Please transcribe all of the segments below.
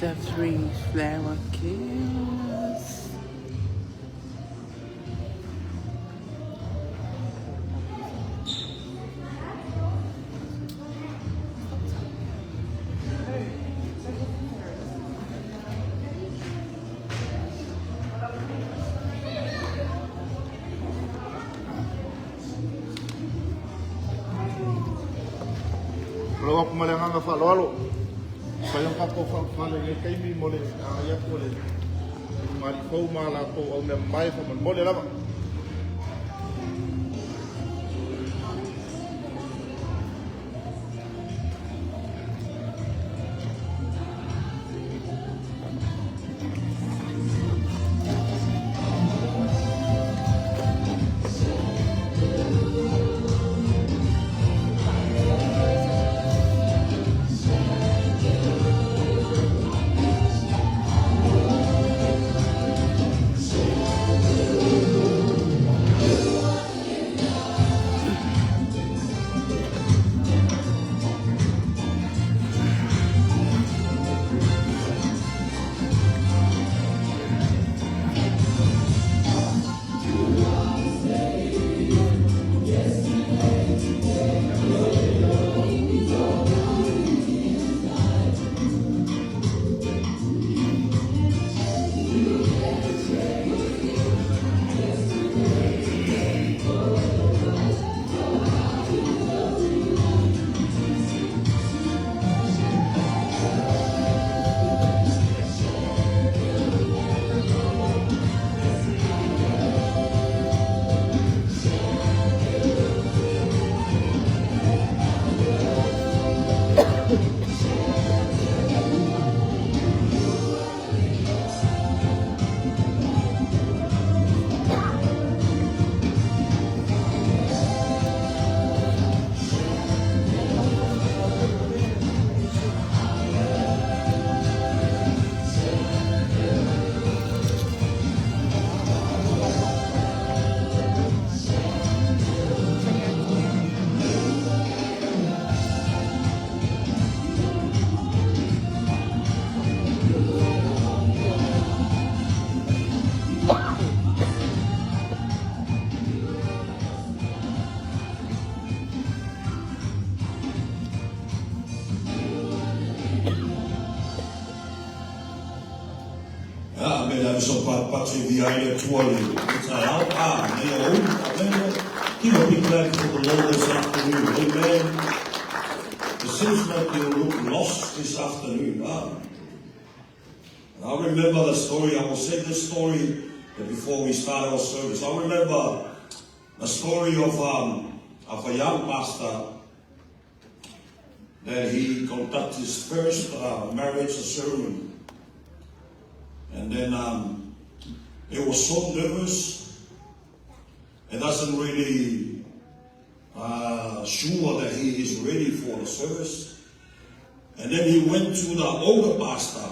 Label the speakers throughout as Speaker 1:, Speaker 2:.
Speaker 1: The three flower girls.
Speaker 2: Lau atu ma le agaga faaaloalo, fai ona tatou faaulufale i lenei taimi mo le agai atu o le ulugalii fou ma a latou aumeamamae faamolemole lava.
Speaker 3: Amene. So patipati viia ai le Atua i le taeao, lenei aoauli. Amene. Give a big clap for the Lord this afternoon. Amen. It seems like you look lost this afternoon. And I remember the story. I will say this story before we start our service. I remember the story of a young pastor that he conducted his first marriage ceremony. And then he was so nervous and doesn't really sure that he is ready for the service. And then he went to the older pastor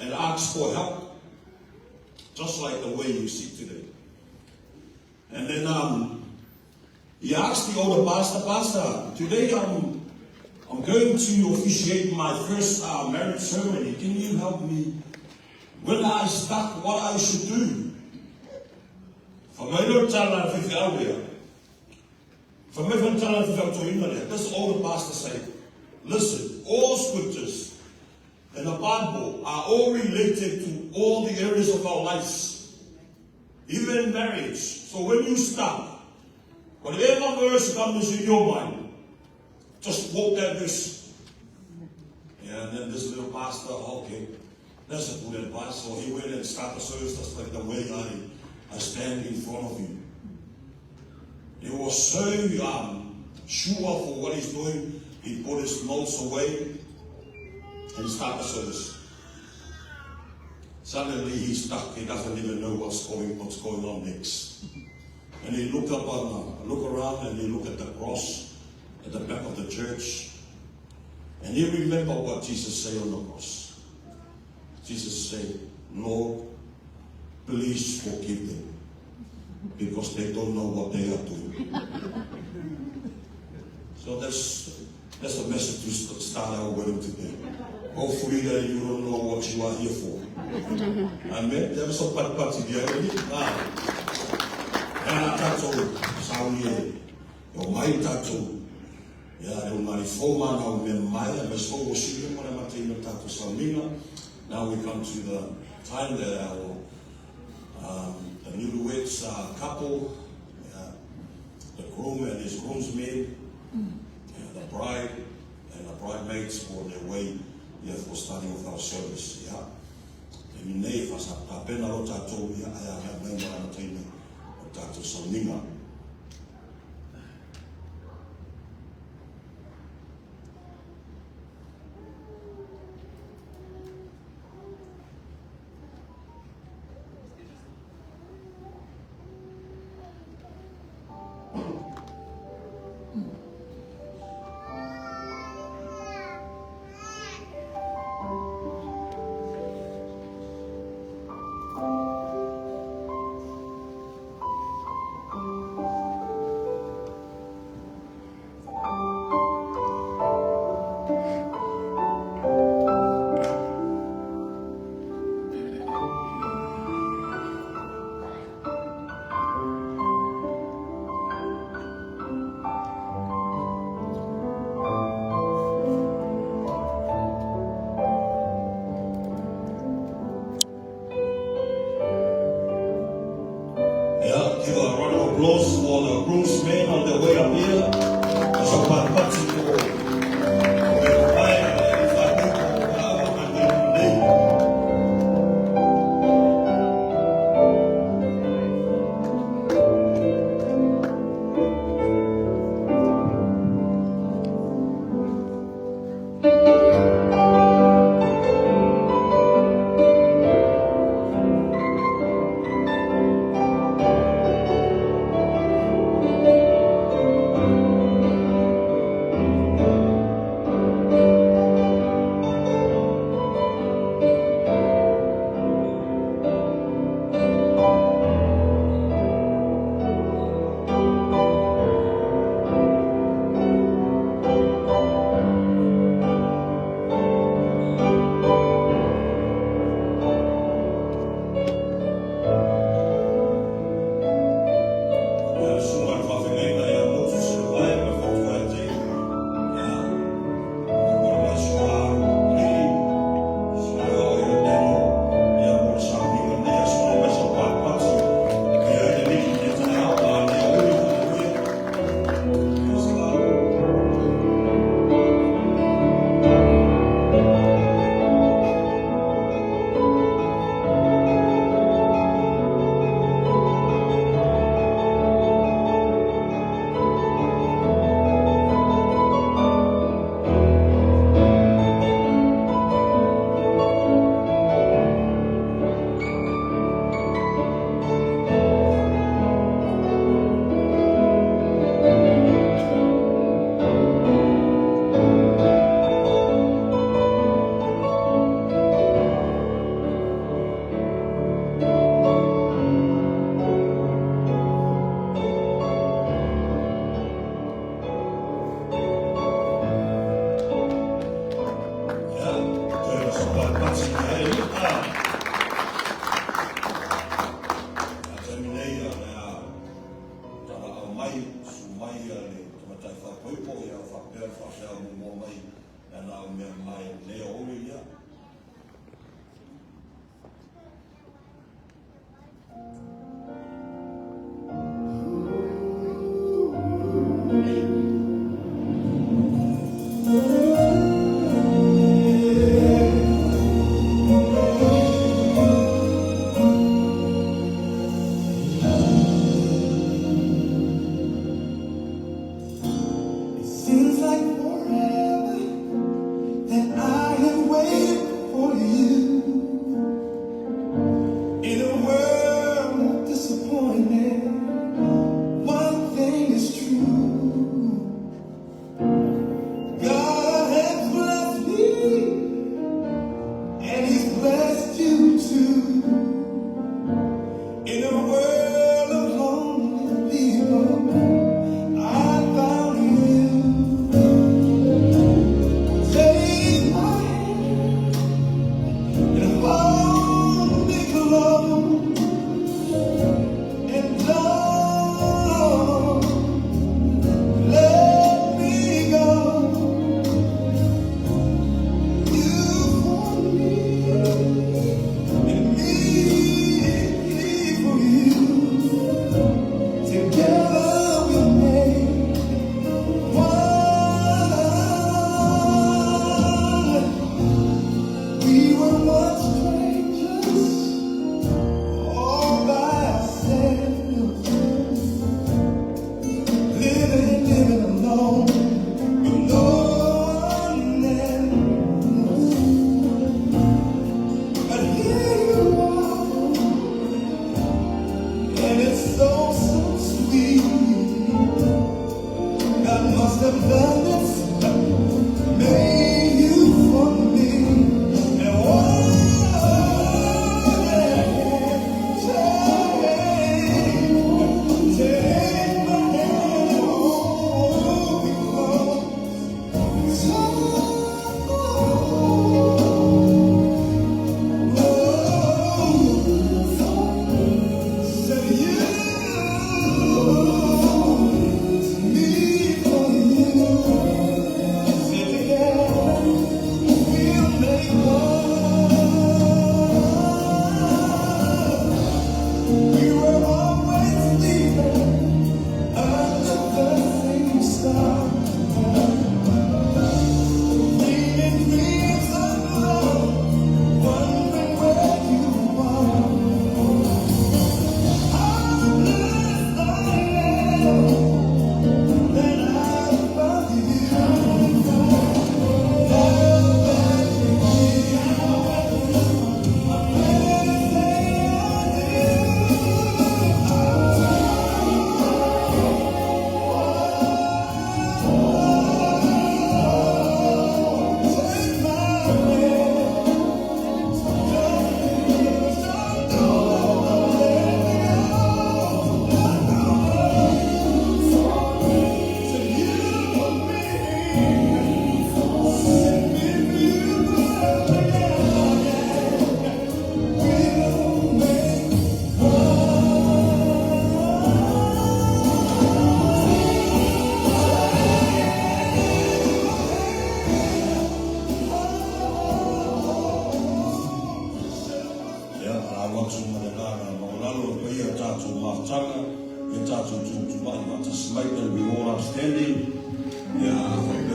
Speaker 3: and asked for help, just like the way you see today. And then he asked the older pastor, Pastor, today I'm going to officiate my first marriage ceremony. Can you help me? When I start, what I should do? Fai mai le tala a le faifeau lea. Fai mai le tala a le faifeau toeaina lea. This older pastor say, listen, all scriptures in the Bible are all related to all the areas of our lives, even marriage. So when you start, whatever verse comes in your mind, just quote that verse. Yeah, and then this little pastor, okay, that's a good advice. So he went and started the service just like the way I stand in front of you. He was so sure for what he's doing, he put his notes away and started the service. Suddenly he's stuck. He doesn't even know what's going on next. And he looked up on, look around, and he looked at the cross at the back of the church. And he remembered what Jesus said on the cross. Jesus said, Lord, please forgive them, because they don't know what they are doing. So that's That's the message to start our wedding today. Hopefully that you don't know what you are here for. Amen. There was some patipati behind me. Ah. Ia tatou sauni e omai tatou ia le ulugalii fou ma ana aumea mamae aemaise foi ua silia ma le amataina o le tatou sauniga. Now we come to the time that our um, the newlyweds uh, couple, uh, the groom and his groomsmen, uh, the bride and the bridesmaids on their way yeah, for starting off our service. Yeah. Taimi nei, e tapena loa tatou ia ae agai mai mo le amataina o le tatou sauniga. Yeah, give a round of applause for the groomsmen on their way up here. So patipati mo le pae le faatupu o a nei. Ia le susuga i le faafeagaiga ia Moses Selepaia ma le fautua ia te ia. Ia, momoli mai si o la alii, si o la oo ia Daniel, ia mo le sauniga lenei aso nei mai sau patipati. Ia ai le alii i lenei taeao, a lenei aoauli, haleluia. Praise God. Ia, toe ma sau patipati. Haleluia. A taimi nei, o le a talaau mai, susu mai le tamaitai faaipoipo, ia faapea le faafeao muamua mai lana aumea mai lenei aoauli, ia.
Speaker 4: It seems like forever that I have waited.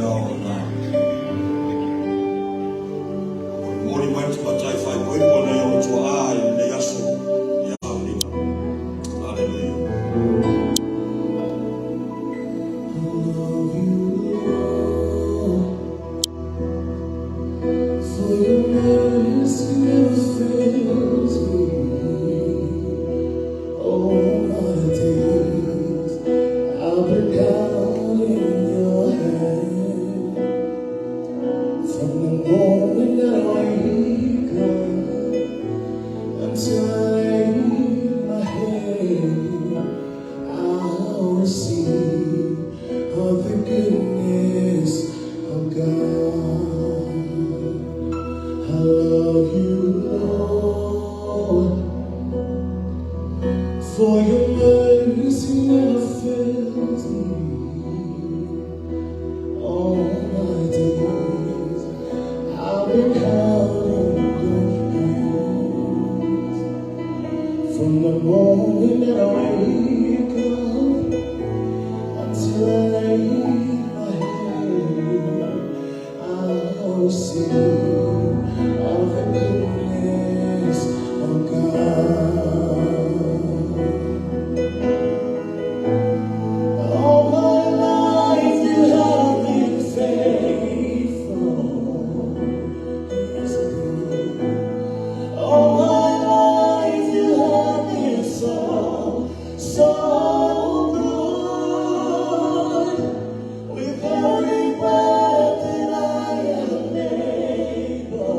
Speaker 3: taeao lena. Molimoli mai te matai faaipoipo a nai ona tuaa i lenei aso ia sauniga. Haleluia.
Speaker 4: For your mercy never fails me. All my days I've been held in your hand. From the moment that I wake up until I lay my head, I will sing of the goodness of God. I love you, Lord, for your mercy never fails me. All my days I've been held in your hands. From the moment that I wake up until I lay my head, I will sing of the goodness of God. All my life you have been faithful. Yes, all my life you have been so, so good. With every breath that I am able,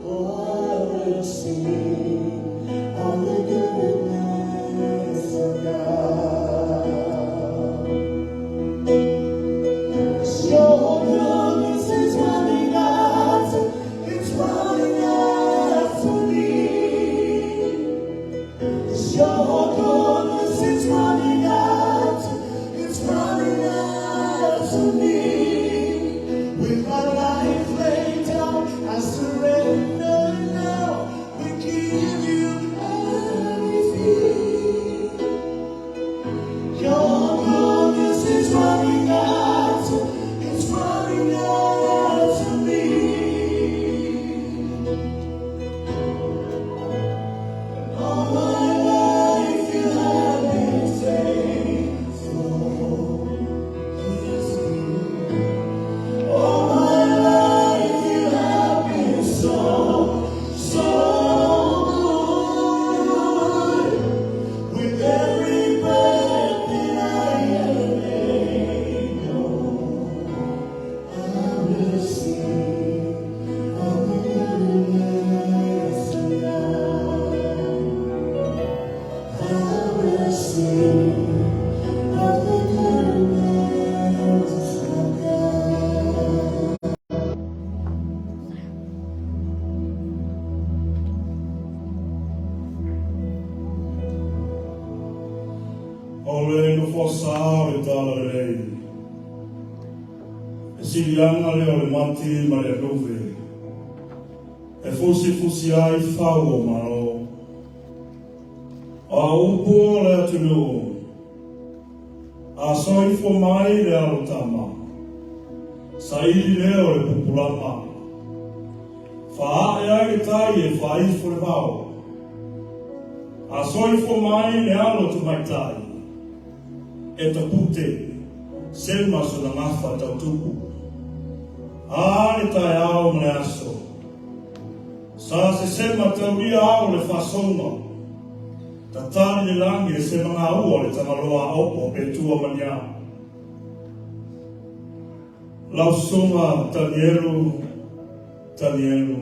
Speaker 4: oh, I will sing of the goodness of God. Your goodness is running after, it's running after me. Your goodness is running after, it's running after me. With my life laid down, I surrender now. We give you everything. Your goodness is running after, it's running after me. All my life you have been faithful. Yes, all my life you have been so, so good. With every breath that I am able, I will sing of the goodness of God. I will sing of the goodness of God.
Speaker 5: O le nofoa sa o le talalelei. E siliaga lea o le mati ma le aluve. E fusifusi ai fau o malo. O a upu o le atunuu. A soifo mai le alo tama. Saili lea o le pupulama. Faae ai le tai e faaifo le vao. A soifo mai le alo tamaitai. E tapute, sema sona gafa tautupu. A le taeao ma le aso. Sa sesema taulia ao le faasouga. Tatali le lagi e sema gaua o le Tagaloa a Opo pe tua ma ni a. Lau susuga Tanielu, Tanielu.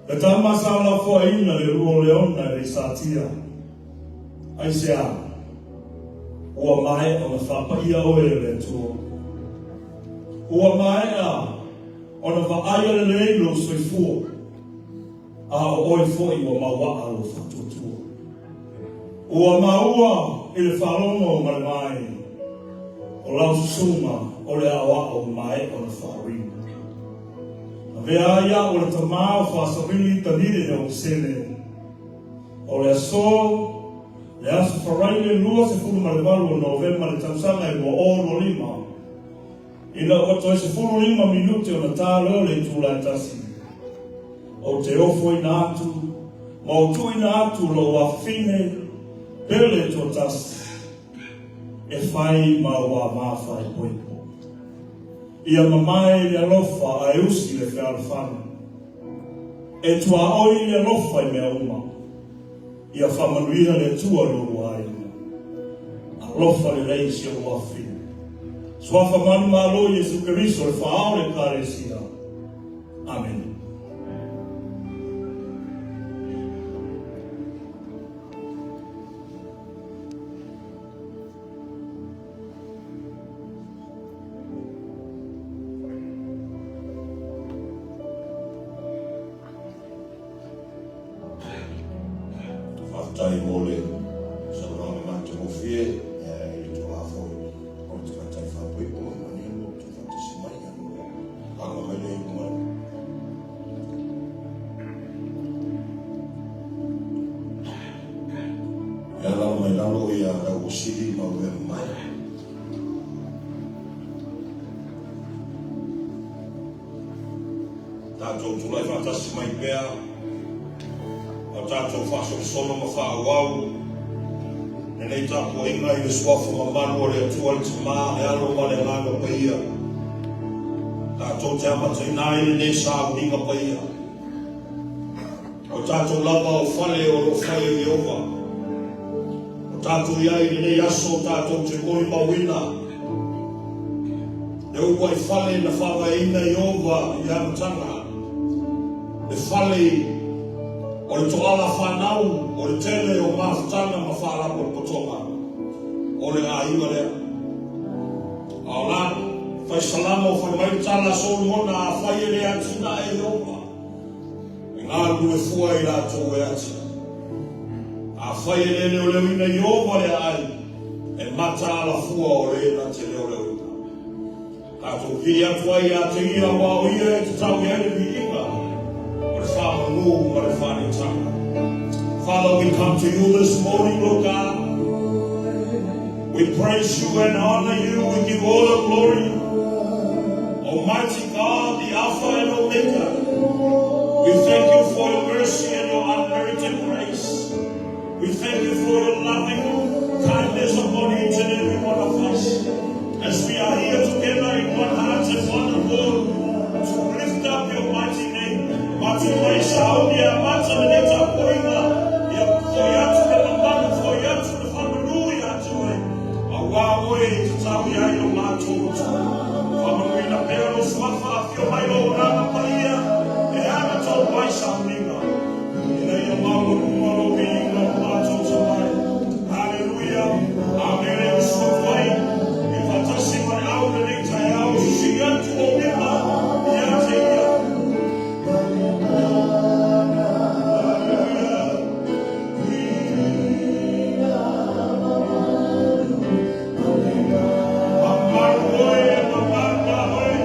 Speaker 5: Le tama sa lafoaiina le lua o Leona e le i satia. Aisea? Ua maea ona faapaia oe e le Atua. Ua maea ona vaaia lelei lou soifua, a o oe foi ua mauaa lou faatuatua. Ua maua i le faalogo ma le vaai o lau susuga o le aoao ua maea ona faaoina. Avea ai au o le tama o Faasavili Tanile Leokisene. O le aso, le aso Faraile 28 o Novema le tausaga e 2025. Ina ua toe 15 minute ona ta loa o le itula e tasi, ou te ofoina atu ma ou tuuina atu lou afafine pele toatasi e fai ma ou ava faaipoipo. Ia mamae i le alofa ae usi le fealofani. E tuaoi le alofa i mea uma. Ia faamanuia le Atua i lo oulua aiga. Alofa lelei si ou afafine. Suafa manumalo Iesu Keriso le Faaao o le Ekalesia. Amene.
Speaker 3: Faafetai mo le saunoaga matagofie i le tulaga foi o le tamaitai faaipoipo e manino le tuufaatasi mai ua aga mai le iuga. E alala mai lalo ia le auosili ma au mea mamae. Tatou tulai faatasi mai pea a tatou faasolosolo ma faaauau lenei tapuaiga i le suafa mamalu o le Atua le Tama, le Alo ma le Agaga Paia. Tatou te amataina ai lenei sauniga paia. O tatou lava o fale o lo o fai e Ieova. O tatou i ai i lenei aso tatou te molimauina le uluai fale na faavaeina e Ieova i le amataga, le fale o le toala fanau o le tele o mafutaga ma faalapotopotoga o le aiga lea. A o la fai salamo fai mai le tala a Solomona, afai e le atinae e Ieova, E galulue fua i latou e atiae. Afai e le leoleoina Ieova le aai, e mataala fua o le na te leoleoina. Tatou pili atu ai ia te Ia, aua o Ia e tatau i ai le viiga, o le faamanu ma le faaneetaga. Father, we come to you this morning, Lord God. We praise you and honor you. We give all the glory. Almighty God, the Alpha and Omega. We thank you for your mercy and your unmerited grace. We thank you for your loving kindness upon each and every one of us. As we are here together in one heart and one accord to lift up your mighty name. Matua i sauni a mata le tapuaiga, ia foi atu le mamalu, foi atu le faamanu ia te oe. Aua oe e tatau i ai lo matou Atua. Faamanuina pea lou suafa, afio mai lou Agaga Paia e ana tou ai sauniga, ina ia maualuga lou viiga o matou tamai. Haleluia! Amene. Usu atu ai i faatasi ma le au lenei taeao, sisii atu ou lima ia te ia. Haleluia! Mamalu oe, mamalu la oe.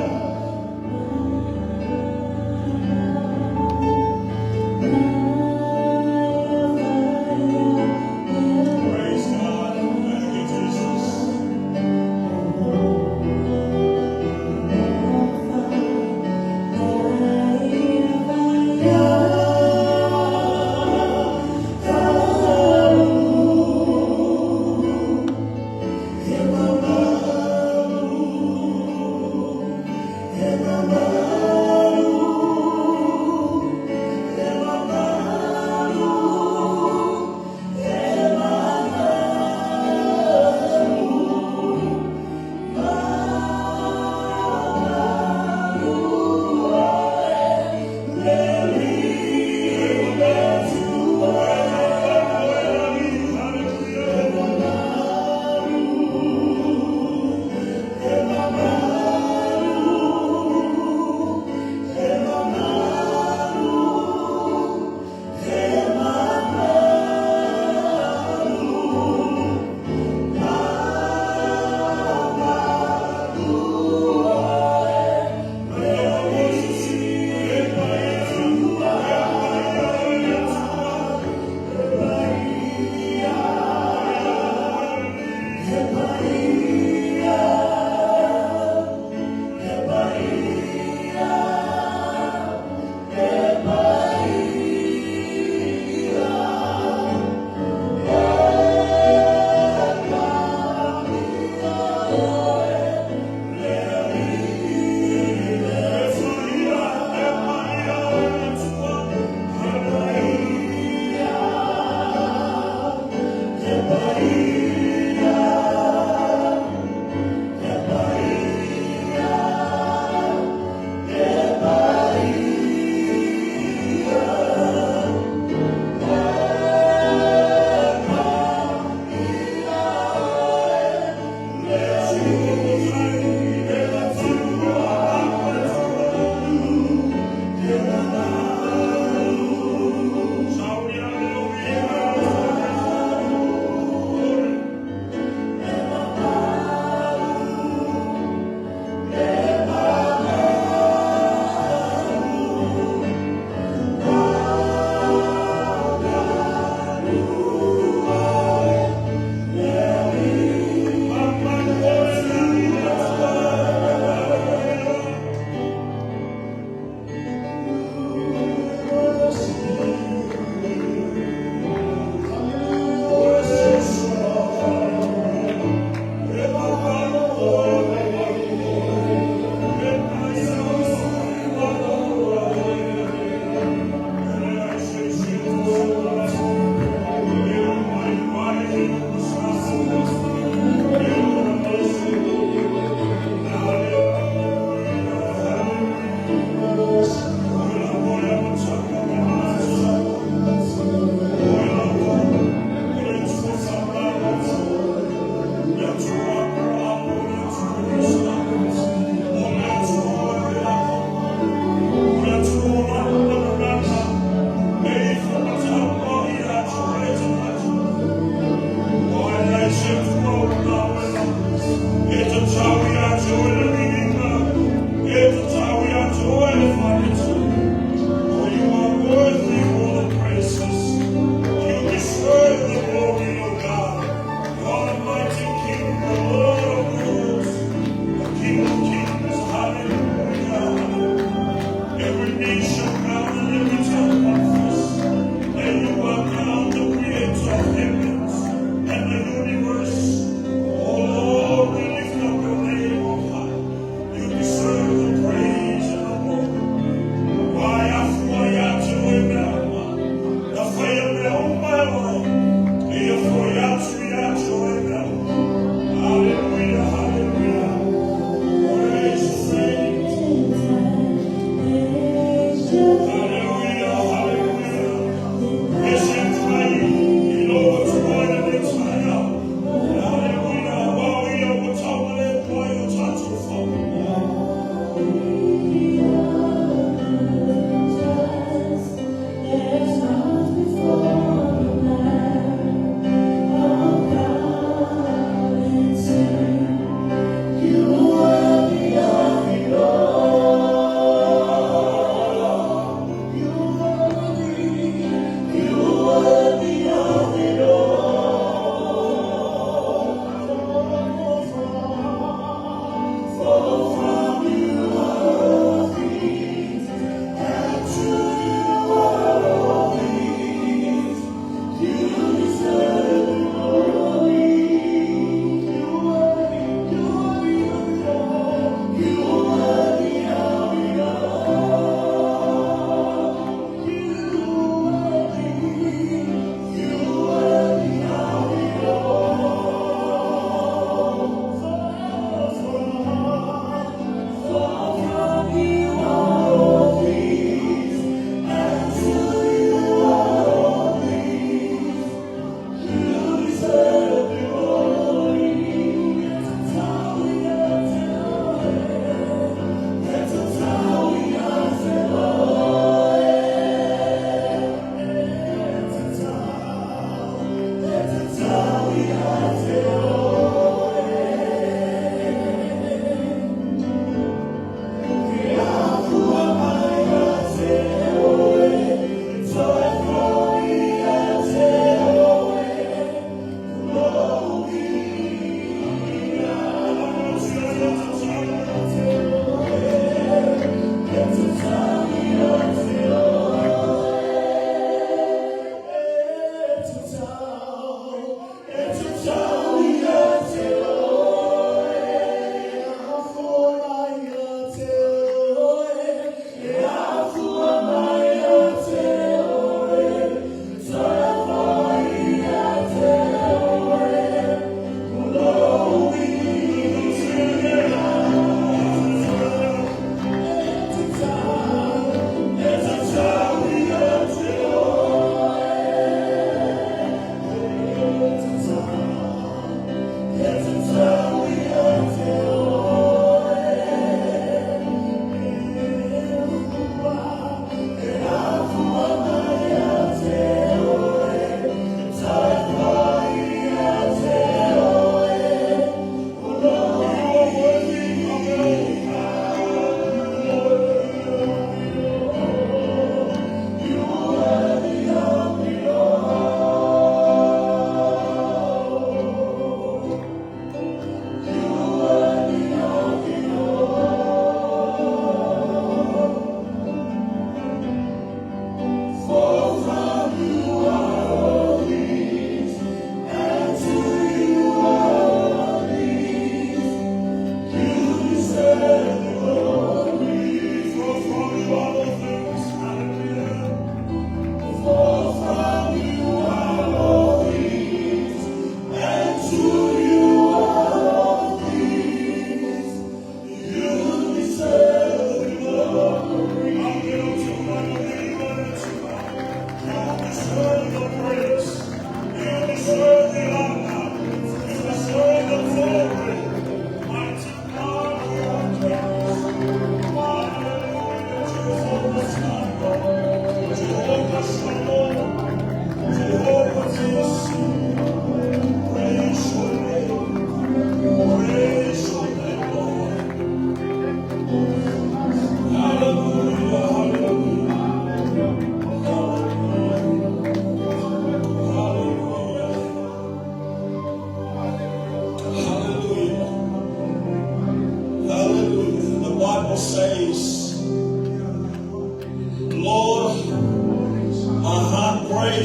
Speaker 3: Praise God. Thank you, Jesus.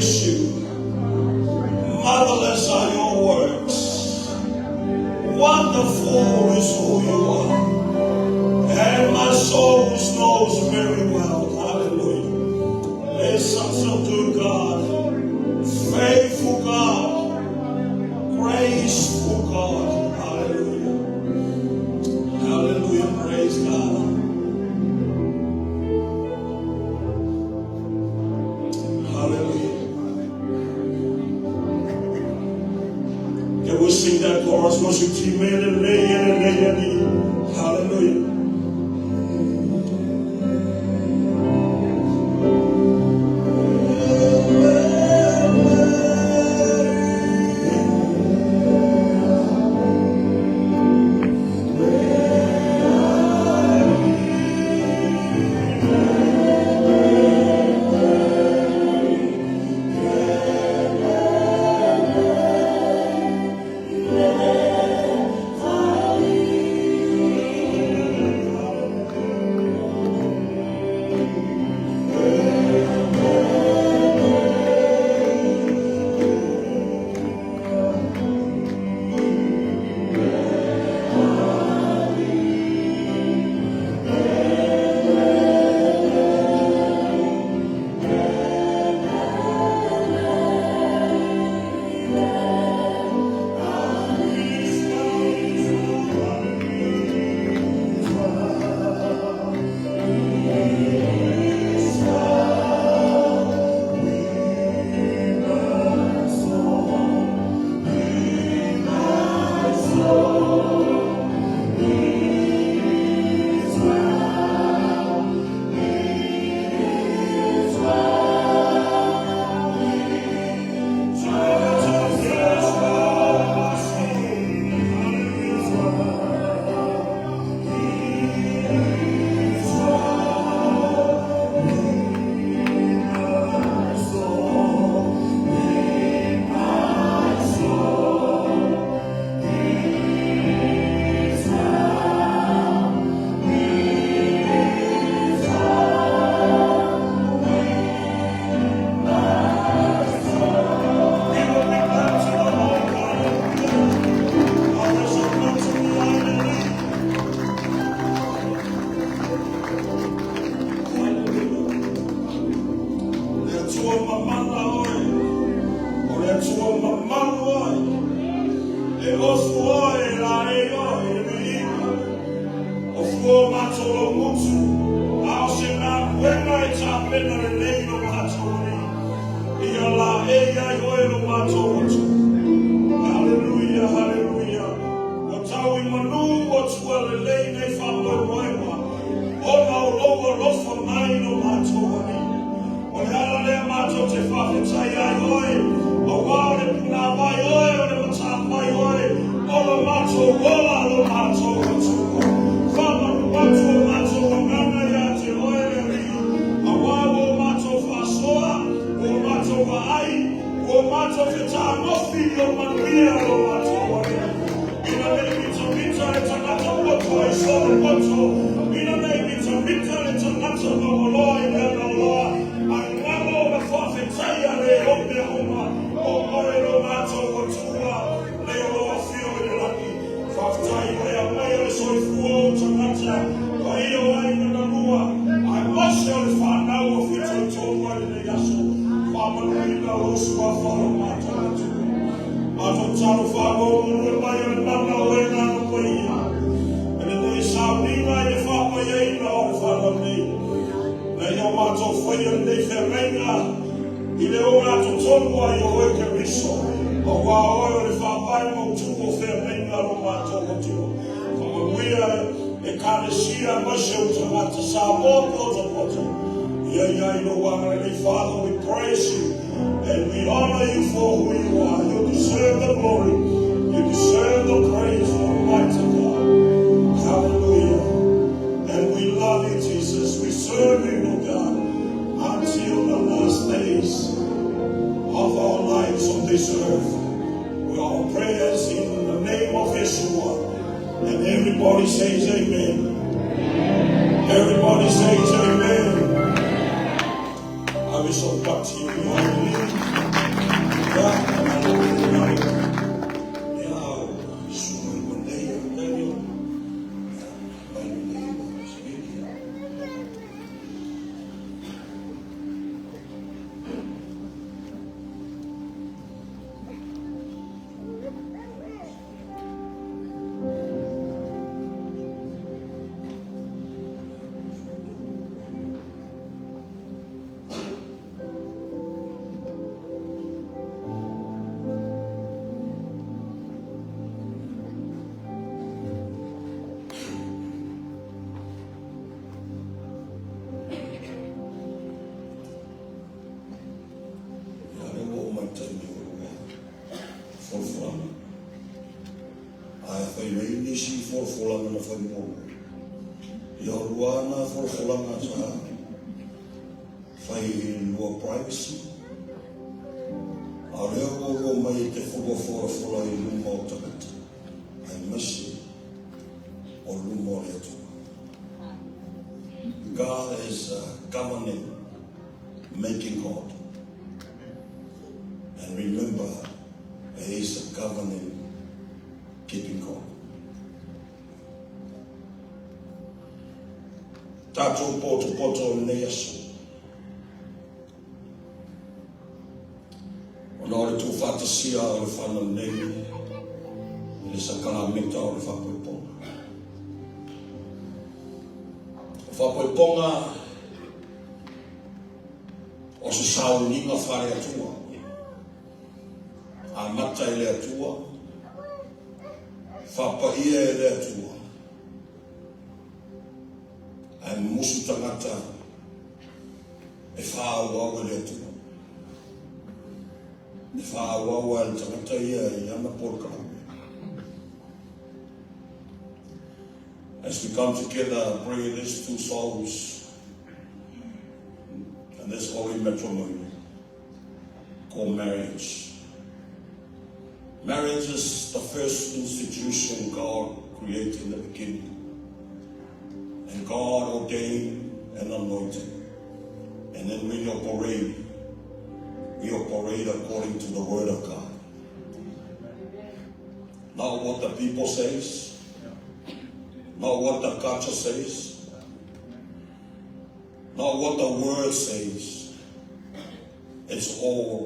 Speaker 3: praise you. Marvelous are your works. Wonderful is who you are. And my soul knows very well. Hallelujah. There's such a good God. Faithful God. Graceful God. Hallelujah. Hallelujah. Praise God. Hallelujah. Can we sing that chorus worship team? Hallelujah. Le Atua mamana oe, o le Atua mamalu oe, e ofu oe, e laei oe, e viiga, o fua o matou laugutu, a o se galuega e tapena lelei lo matou alii, ia laei ai oe lo matou Atua. Haleluia, haleluia. Ua tau i manu ua tua lelei nei faamoemoega, ona o lou alofa mai lo matou Alii. O le ala lea matou te faafetai ai oe, auā o le punāwai oe, o le matāpai oe, o lo matou ola lo matou Atua. Faamalu atu o matou agaga iā te oe le Alii, auā ua o matou faasoa, ua o matou vaai, ua o matou fetagofi i ou manuia lo matou Alii. Ina nei mitamita le tagata poto i sona poto, ina nei mitamita le tagata maualoa i le agaloa, ae galo ma faafetaia le o mea uma, o oe lo matou Atua, le o lo afio i le lagi. Faafetai ua e aumaia le soifua o ou tagata, paia o aiga na lua, aemaise o le fanau o fitoitonu ai lenei aso. Faamanuina lou suafa lo matou Atua. Matou talofa ua ou mai o le mana o e ngā paia. E lenei sauniga i le faapaiaina o le fanau nei. Lei o matou faia lenei feagaiga i le ogatotonu ai o oe Keriso. Auā oe o le faavae mautu o feagaiga a lo matou Atua. Faamanuia Ekalesia aemaise o tagata Samoa poto poto. Ia i ai lou agalelei. Father, we praise you and we honor you for who you are. You deserve the glory. You deserve the praise, Almighty God. Hallelujah. And we love you, Jesus. We serve you, Lord God, until the last days of our lives on this earth. We our prayers in the name of Yeshua. And everybody says amen. Everybody says amen. I wish I back to you behind me. nisi folafolaga na fai muamua. Ia o lua na folafolaga sa fai i lua privacy. A o lea ua oulua omai e te lua folafola i luma o tagata, aemaise o luma o le Atua. God is a covenant making God. And remember, He is a covenant keeping God. Tatou potopoto o lenei aso. Ona o le tuufaatasia o le fanau nei i le sakalameta o le faapoipoga. O faapoipoga o se sauniga faale-Atua. Amata i le Atua, faapaia e le Atua, ae musu tagata e faaauau e le Atua. E faaauau lava e le tagata ia i ana polokalame. As we come together, bringing these two souls and this holy matrimony called marriage. Marriage is the first institution God created in the beginning. And God ordained and anointed. And then we operate according to the word of God. Not what the people says, not what the culture says, not what the world says. It's all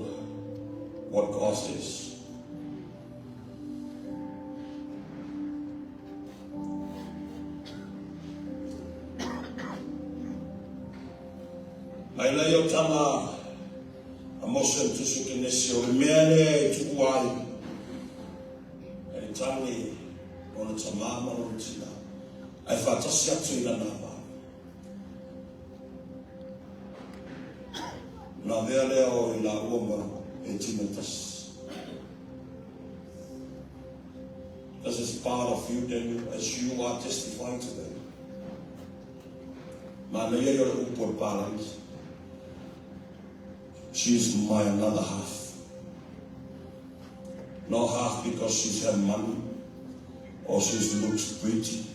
Speaker 3: what God says. Mai lea o tala a Mose le Tusi Kenesi o le mea lea e tuku ai e le tane lona tamā ma lona tinā ae faatasi atu i lana avā. Ona avea lea o i lāua ma e tino tasi. This is part of you, Daniel, as you are testifying today. Manaia ia o le upu a le palagi. She is my another half. Not half because she's had money or she looks pretty.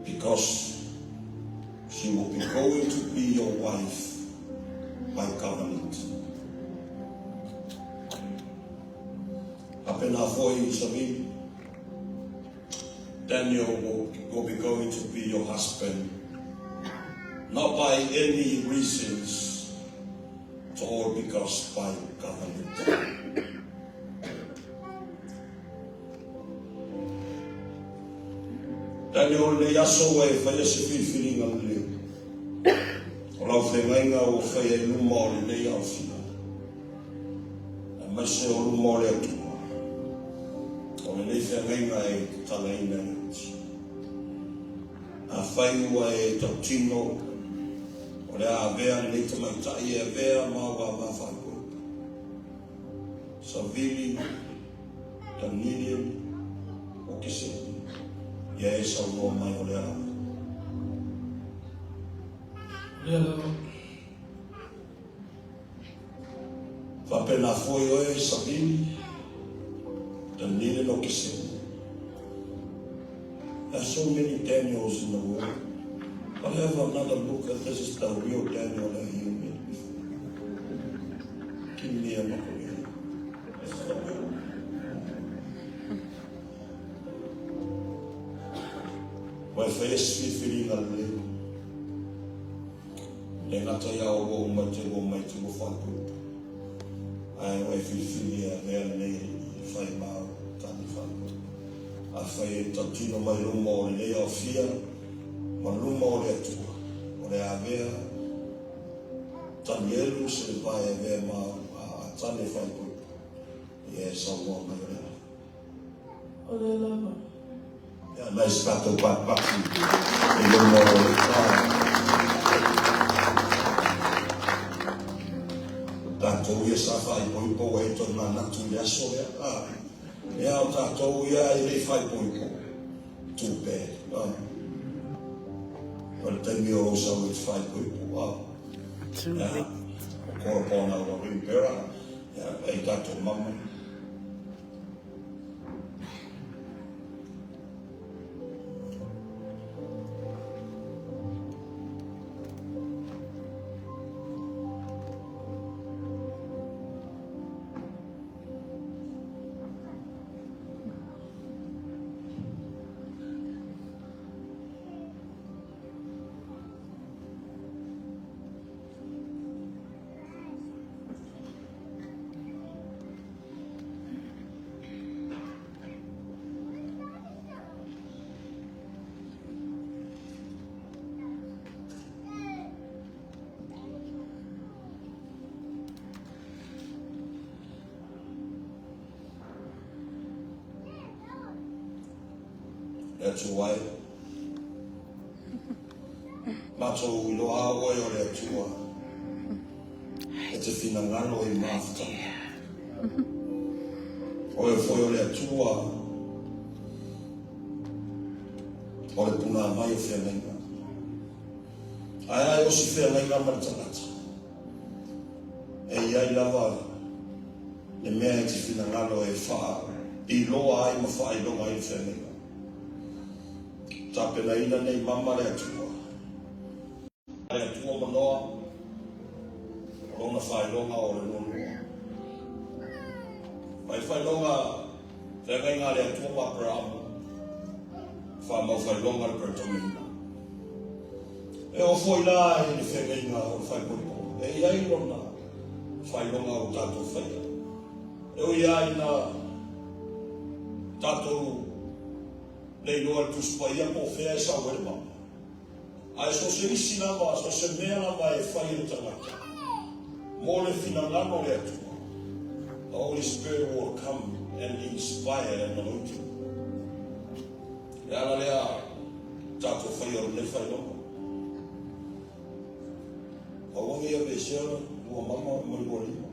Speaker 3: Because she will be going to be your wife by covenant. Apena foi Sabine, Daniel will be going to be your husband, not by any reasons, it's all because by covenant. Daniel, lenei aso ua e faia se filifiliga lelei. O lau feagaiga ua faia i luma o lenei aofia, aemaise o luma o le Atua. O lenei feagaiga e tatalaina e oti. Afai ua e tautino o le a avea lenei tamaitai e avea ma au ava faaipoipo. Savili, Danilian, o Keseni, ia e saunoa mai o le a lava.
Speaker 6: O lea lava.
Speaker 3: Faapena foi oe Savili, Danilian o Keseni. There are so many Daniels in the world. But have another look at this is the real Daniel that you met before. Give me a look again. This is the real one. Ua e faia se filifiliga lelei. Le gata ia o ua uma te ua mai te ua whaikupu. Ae ua e filifili e avea lenei i whai mau tani whaikupu. A whai e tautino mai luma o lenei aofia ma luma o le Atua. O le avea Tanielu se le pae avea mau a tane whaikupu. Ia e saunoa mai o le a.
Speaker 6: O lea lava.
Speaker 3: Ia, nice tatou patipati i luma o le ta. Tatou ia sa faaipoipo ua e toe manatu i le aso lea. Ah. Ia, o tatou ia e le i faaipoipo. Too bad. Ah. O le taimi o lou sau e te faaipoipo. Ah.
Speaker 1: Too
Speaker 3: Ia,
Speaker 1: late.
Speaker 3: o call upon our ring bearer. Ia, e tatou mama. Le Atua e. Matou iloa a oe o le Atua e te finagalo i mafutaga. Oe foi o le Atua o le puna mai o feagaiga. Ae a e osi feagaiga ma le tagata, e i ai lava le mea e te finagalo e faailoa ai ma faailoga ai le feagaiga. Tapenaina nei mama le Atua. Le Atua ma Noa, o lona faailoga o le lualua. Mai faailoga feagaiga a le Atua ma Aperamo, faamau faailoga le peretomeina. E oo foi la i le feagaiga o le faaipoipo, e i ai lona faailoga ua tatou faia. E ui lava ina tatou le iloa e le Tusi Paia po o fea e sau ai le mama, ae so o se isi lava, so o se mea lava e fai e le tagata mo le finagalo o le Atua, the Holy Spirit will come and inspire and anoint you. Le ala lea tatou faia o lenei faailoga. Aua ne i aveesea lua mama ma lua lima.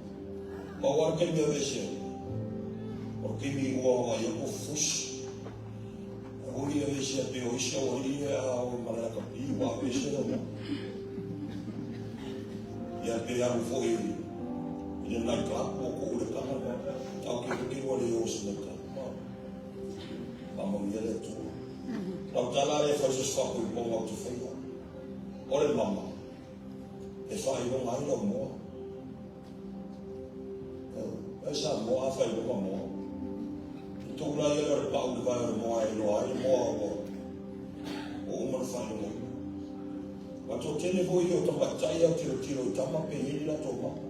Speaker 3: Pau lava le taimi e aveesea ai, o le taimi ua vaai atu ua fusi. Aua ne i aveesea pei o isi aualii ia a o i malae lakapi ua aveesea lau mama. Ia pe alu foi i le night club ua tuu le taga le mama. Tau keukeu ua le o se night club. Faamanuia le Atua. Lau tala lea e fai so se faapoipoga ou te faia. O le mama, e faailoga ai lau moa. Ai Samoa a faailoga moa. I tuu la ia o le pau le vae o le moa e iloa ai le moa ua ua uma ona faailogaina. Ua toatele foi ia o tamaitai au tilotilo i tama pe i ai ni latou mama.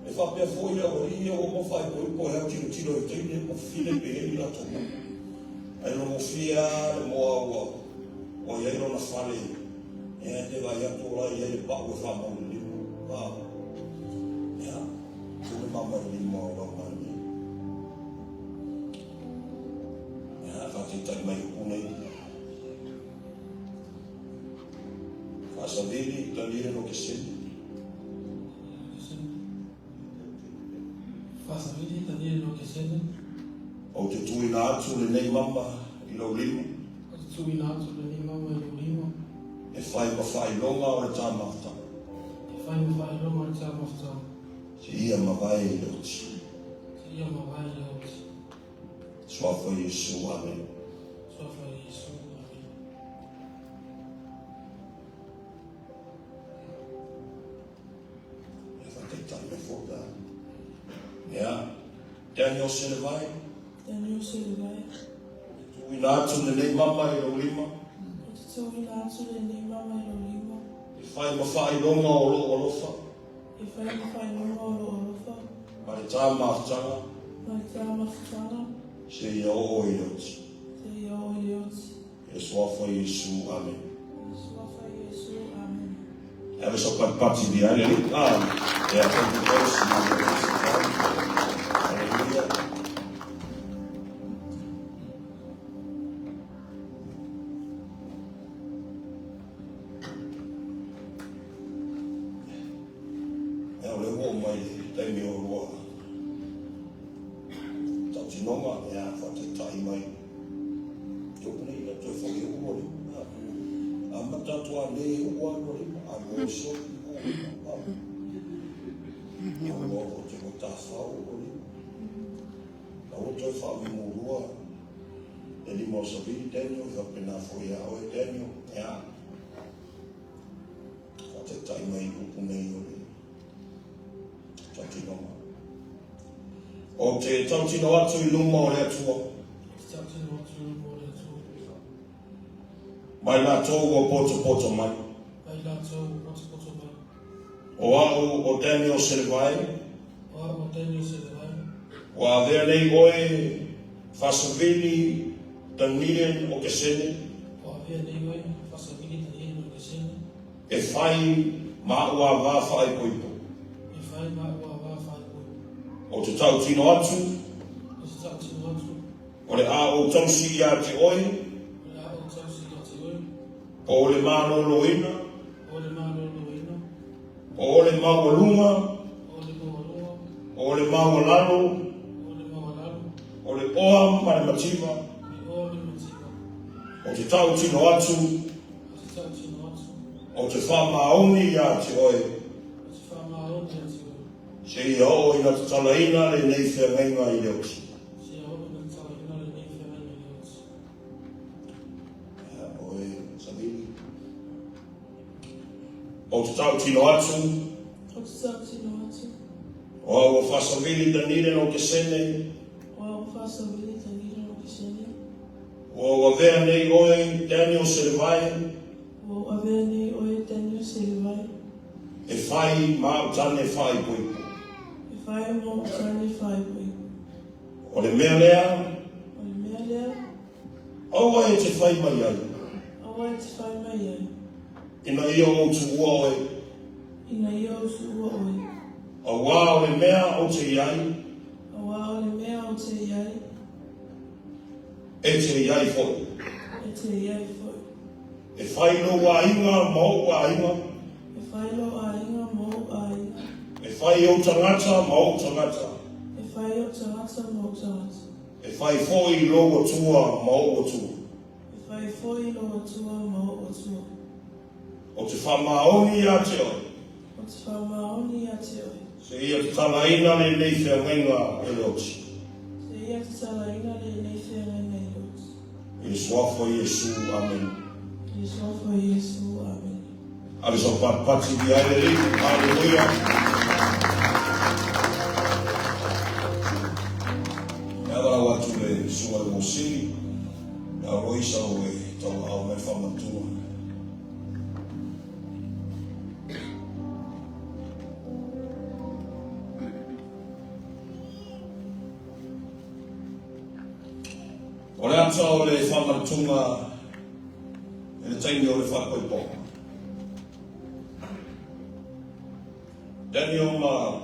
Speaker 3: E faapea foi le aualii ia ua uma faaipoipo e au tilotilo i teine ma fafine pe i ai ni latou mama. Ae logofie lava le moa ua ua i ai lona fale ea e te vaai atu o la e i ai le pau e faamau i le lima. A, ia, tuu le mama i le lima o lau malilie. Ia, faataitai mai upu nei. Faasavili, Taniele Lokeseni.
Speaker 6: Faasavili, Taniele Lokeseni.
Speaker 3: Ou te tuuina atu lenei mama i lou lima.
Speaker 6: Ou te tuuina atu lenei mama i lou lima.
Speaker 3: E fai ma faailoga o le ta mafutaga.
Speaker 6: E fai ma faailoga o le ta mafutaga.
Speaker 3: Seia mavae i le oti.
Speaker 6: Seia mavae i le oti.
Speaker 3: Suafa Iesu, Amene.
Speaker 6: Suafa Iesu, Amene.
Speaker 3: Ia faataitai mai foi pe a. Ia, Daniel Selevai.
Speaker 7: Daniel Selevai.
Speaker 3: Tuuina atu lenei mama i lou lima.
Speaker 7: Ou te tuuina atu lenei mama i lou lima.
Speaker 3: E fai ma faailoga o lou alofa.
Speaker 7: E fai ma faailoga o lou alofa.
Speaker 3: Ma le ta mafutaga.
Speaker 7: Ma le ta mafutaga.
Speaker 3: Seia oo i le oti.
Speaker 7: Seia oo i le oti.
Speaker 3: I le Suafa o Iesu. Amene.
Speaker 7: I le Suafa o Iesu. Amene.
Speaker 3: Ave sau patipati i le alii. Ah, yeah, thank you, Grace. Hallelujah. Ea o lea ua oo mai le taimi o lua tautinoga, ea. faatoa le oo lava lua lima, ae ua osi atu i lou lima. Ua ou te ua tafau lou lima. La ua toe faamimulua le lima o Savili Daniel, e faapena foi ia oe Daniel. Ia, faataitai mai i upu nei o le tautinoga. Ou te tautino atu i luma o le Atua.
Speaker 6: Ou te tautino atu i luma o le Atua.
Speaker 3: Mai latou ua potopoto mai.
Speaker 6: Mai latou ua potopoto mai.
Speaker 3: O au o Daniel Selevai.
Speaker 6: O au o Daniel Selevai.
Speaker 3: Ua avea nei oe Fasavili Daniel o Kesene.
Speaker 6: Ua avea nei oe Fasavili Daniel o Kesene.
Speaker 3: E fai ma a'u avā faaipoipo.
Speaker 6: E fai ma a'u avā faaipoipo.
Speaker 3: Ou te tautino atu.
Speaker 6: Ou te tautino atu.
Speaker 3: O le a ou tausi ia te oe.
Speaker 6: O le a ou tausi ia te oe.
Speaker 3: Po o le malōlōina.
Speaker 6: Po o le malōlōina.
Speaker 3: Po o le maualuga.
Speaker 6: Po o le maualuga.
Speaker 3: Po o le maualalo.
Speaker 6: Po o le maualalo.
Speaker 3: O le oa ma le mativa.
Speaker 6: O le oa ma le mativa.
Speaker 3: Ou te tautino atu.
Speaker 6: Ou te tautino atu.
Speaker 3: Ou te faamaoni ia te oe.
Speaker 6: Ou te faamaoni ia te oe.
Speaker 3: Seia oo ina tatalaina lenei feagaiga i le oti.
Speaker 6: Seia oo ina tatalaina lenei feagaiga i le oti.
Speaker 3: Ia oe, Savili. Ou te tautino atu.
Speaker 7: Ou te tautino atu.
Speaker 3: O au o Faasavili Danile Lokesene.
Speaker 7: O au o Faasavili Danile Lokesene.
Speaker 3: Ua ou avea nei oe, Daniel Selevai.
Speaker 7: Ua ou avea nei oe, Daniel Selevai.
Speaker 3: E fai ma au tane faaipoipo.
Speaker 7: E fai ma ou tane faaipoipo.
Speaker 3: O le mea lea.
Speaker 7: O le mea lea.
Speaker 3: Aua e te fai mai ai.
Speaker 7: Aua e te fai mai ai.
Speaker 3: Ina ia ou tuua oe.
Speaker 7: Ina ia ou tuua oe.
Speaker 3: Auā o le mea ou te i ai.
Speaker 7: Auā o le mea ou te i ai.
Speaker 3: E te i ai foi.
Speaker 7: E te i ai foi.
Speaker 3: E fai lou aiga ma ou aiga.
Speaker 7: E fai lou aiga ma ou aiga.
Speaker 3: E fai ou tagata ma ou tagata.
Speaker 7: E fai ou tagata ma ou tagata.
Speaker 3: E fai foi lou Atua ma ou Atua.
Speaker 7: E fai foi lou Atua ma ou Atua.
Speaker 3: Ou te faamaoni ia te oe.
Speaker 7: Ou te faamaoni ia te oe.
Speaker 3: Seia tatalaina lenei feagaiga e le oti.
Speaker 7: Seia tatalaina lenei feagaiga e le oti.
Speaker 3: I le Suafa o Iesu. Amene.
Speaker 7: I le Suafa o Iesu. Amene.
Speaker 3: Ave sau patipati i ai le Alii. Haleluia. E avalau atu le Susuga i le Mosili, le Aloisa o e tauaau mai le faamanatuga. O le ata o le faamanatuga i le taimi o le faaipoipoga. Daniel ma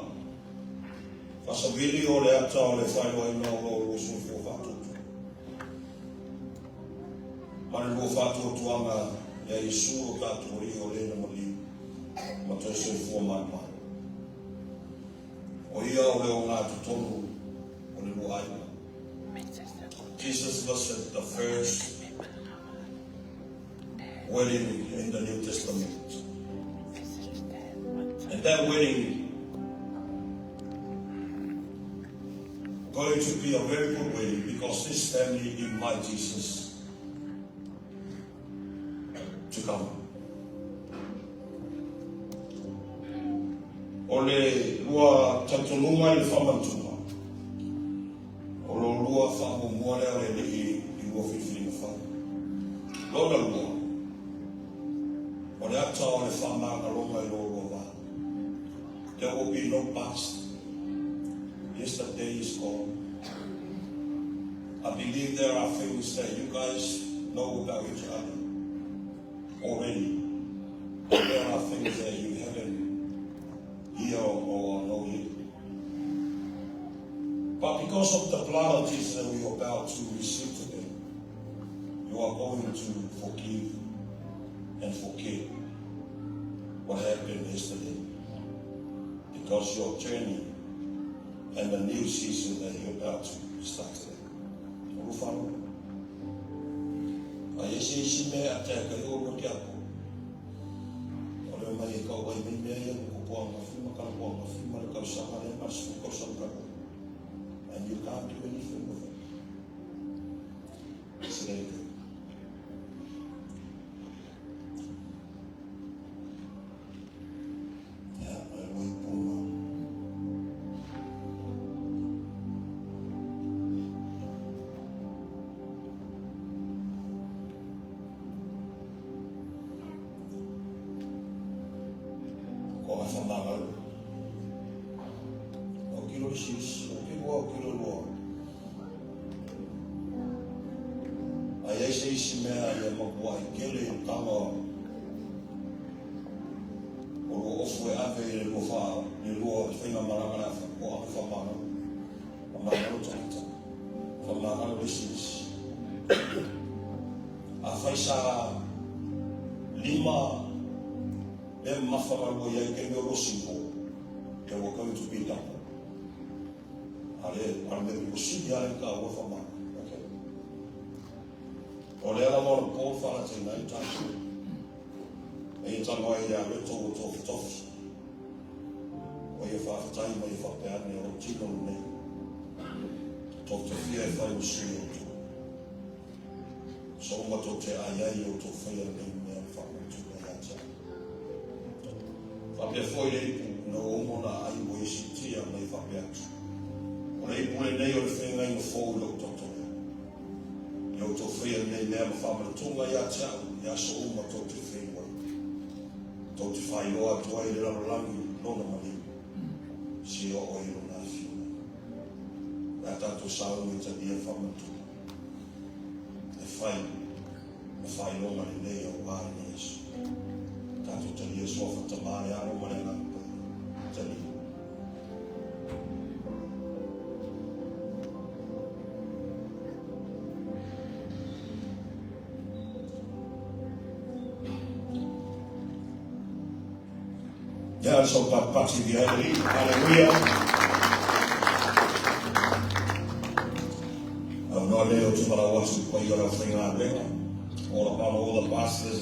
Speaker 3: Fasavili o le ata o le faailoaina o lo oulua soifua faatuatua. Ma le lua faatuatuaga ia Iesu lo tatou Alii o le na maliu ma toe soifua malimali. O ia o le ogatotonu o le lua aiga. Jesus was at the first wedding in the New Testament. And that wedding going to be a very good wedding because this family invite Jesus to come. O le lua talitonuga i le faamanatuga, o lo lua faamuamua lea o le Alii i lua filifiliga fai. Lona lua, o le ata o le faamagaloga i lo lua va. There will be no past. Yesterday is gone. I believe there are things that you guys know about each other already. But there are things that you haven't heard or know yet. But because of the blood of Jesus that we are about to receive today, you are going to forgive and forget what happened yesterday. Because your journey and the new season that you're about to start today. O lu wharo. A ese isi mea a te kai o ke ako. ai mai mea ia na tupu ananafi ma talaatu ananafi ma le tausaga lea ma le 10 tausaga talu ai. And you can't do anything with it. So there you go. Ia, o le lua ipu ma Ko nga whamangalo. O kilo le sis, o kilo o kilo lua. Ai ai se isi mea ia mapuai kele i tanga o lua ofu e ave i le lua wha, le lua whainga maranga le awha, ko ave whamangalo. Whamangalo tangata. Whamangalo le sis. Afai sa lima mea mamafa na lua i ai kei mea o lua simple, there were going to be double. A le, a le mea pito sili lava le taua whamangalo. Okay. O lea lava o le po whaalateina ai tātou. E ia tango ai ia reto o tofitofi. O ia whaafetai ma ia whapeane o tino nei. Tofitofia e whai o sui o tō. So uma tō te ai ai o tō whaia nei mea whakutu nei a te au. Whapea foi le ipu na ua uma ona aai ua ia siitia ma ia faapea atu, O le ipu lenei o le feagaiga fou i lou toto lea. Ia outou faia lenei mea ma faamanatuga ia te au i aso uma tou te feiloai, tou te faailoa atu ai i le lalolagi lona maliu, seia oo ai i lona afioga. O le a tatou sauni e talia le faamanatuga e fai ma faailoga lelei aua lenei aso. Tatou talia Suafa Tama le Alo ma le Agaga Paia. Talia. Ia le sau patipati via e alii. Haleluia. Avanoa lea ou te valaau atu i le paia o le aufaigaluega. All upon all the pastors.